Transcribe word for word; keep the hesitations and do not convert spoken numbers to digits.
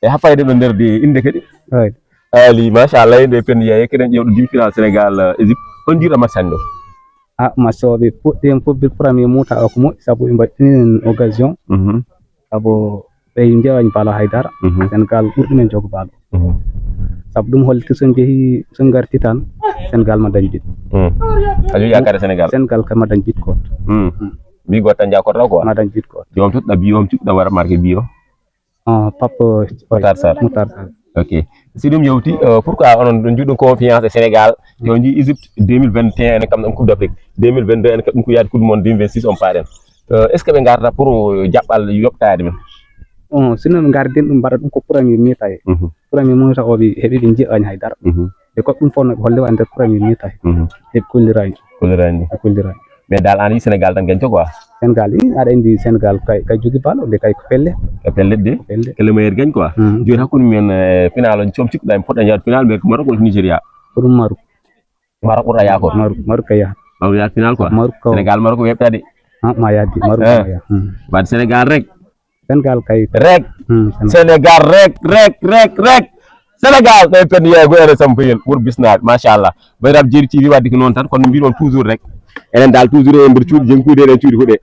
E ha fayde ɗo nder de inde kadi. Right. Ali, machallah, nde pen yaye keɗen ƴewɗo demi final Sénégal, Égypte. On jiiɗa match hannde o? A match o ɓe puɗɗi en pubbir premier muta o ko moƴƴi sabu ɓe mbaɗɗini en occasion. Mhm. Sabu ɓe njewani balo haydara. Mhm. Sénégal ɓurɗi men jogo balo. Mhm. Sabu ɗum holti son jeehi son garti tan Sénégal ma dañ bit. Mhm. A jogi yakare Sénégal. Sénégal kama dañ bit ko. Mhm. Bi gotta jakoto quoi. Ma dañ bit ko. Jom tut da bi om tut da wara marqué bi o. Ah, Pape Matar Sarr. Matar Sarr. Ok. Si ɗum yewti, euh, pourquoi onon ɗon njuɗɗo confiance e Sénégal? Yo nji Égypte deux mille vingt et un en kam ɗon Coupe d'Afrique. Deux mille vingt-deux en kam ɗum ko yaade Coupe du Monde deux mille vingt-six on paren. Euh, est-ce que ɓe ngarta pour jaɓɓal yoɓtaade men? On sino ɓe ngarden ɗum mbaɗa ɗum ko premier mi tawi. Mhm. Premier mi tawi o ɓe heɓi ɓe jiɗani haydara. Mhm. Ɓe ko ɗum fof no ɓe holle wa nder premier mi tawi. Mhm. Heɓi kollirani. Kollirani. Ɓe kollirani. Mais dal an yi Sénégal tan gañto quoi. Sénégal yi aɗa andi Sénégal kay ka jogi balo de kay ko pelle. Ko pellet de. Pelle. Que le meilleur gagne quoi. Mhm. Joni hakkunde men, euh, final on com cikkuɗa en poɗɗa yaade final mais ko Maroc walla Nigeria? Ko ɗum Maroc. Maroc ɓurta yakor. Maroc Maroc ka yaha. Maroc yaade final quoi. Maroc ka. Sénégal Maroc weɓtade. Ha ma yaddi Maroc Eh. ka yaha. Hmm. Wade Sénégal rek. Sénégal kay. Rek. Hmm, Sénégal. Sénégal rek rek rek rek. Sénégal ɗo pen yeego ene sampeyel ɓur bisnaade machallah. Ɓay rab jeeri tiiɗi wadde ko noon tan kono mbiɗon toujours rek. Enen dal toujours e nder cuuɗi jenkude eɗen cuuɗi huɗe.